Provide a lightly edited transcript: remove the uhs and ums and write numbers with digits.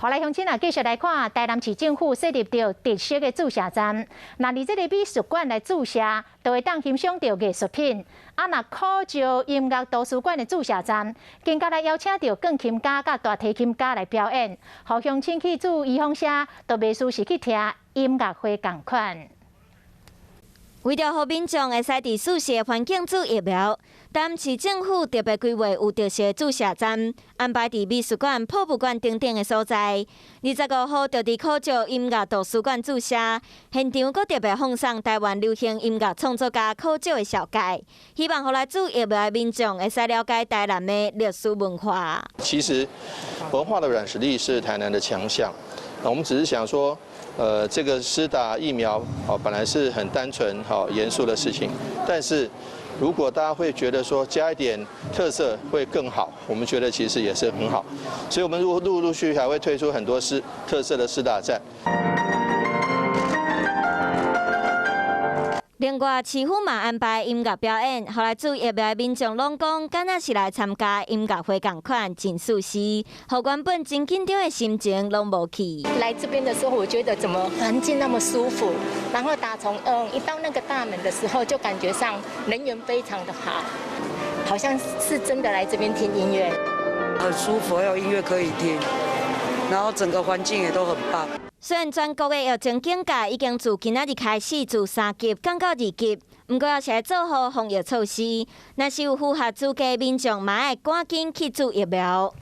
好來，鄉親啊，繼續來看台南市政府設立著特色的注射站。若佇這個美術館來注射，就會當欣賞著藝術品。啊，若考石音樂圖書館的注射站，更加來邀請著鋼琴家佮大提琴家來表演，予鄉親去注預防射，都袂輸是去聽音樂會仝款。為著予民眾會使佇舒適的環境注疫苗，台南市政府特別規劃有特色注射站，安排佇美術館、博物館等等的所在。25號就佇考石音樂圖書館注射，現場閣特別放送台灣流行音樂創作家可石的紹介，希望予來注疫苗的民眾會使了解台南的歷史文化。其實文化的軟實力是台南的強項，那我們只是想說，這個施打疫苗哦，本來是很單純、好嚴肅的事情，但是如果大家會覺得說加一點特色會更好，我們覺得其實也是很好，所以我們陸陸陸續續還會推出很多施特色的施打站。另外，市府嘛安排音樂表演，予來注疫苗的民眾攏講，敢若是來參加音樂會仝款，真舒適，予原本真緊張的心情攏無去。來這邊的時候，我覺得怎麼環境那麼舒服，然後打從一到那個大門的時候，就感覺上人緣非常的好，好像是真的來這邊聽音樂。很舒服，還有音樂可以聽，然後整個環境也都很棒。雖然全國的疫情警戒已經自今仔日開始自3級降到2級，毋過猶是愛做好防疫措施。若是有符合資格民眾，嘛愛趕緊去注疫苗。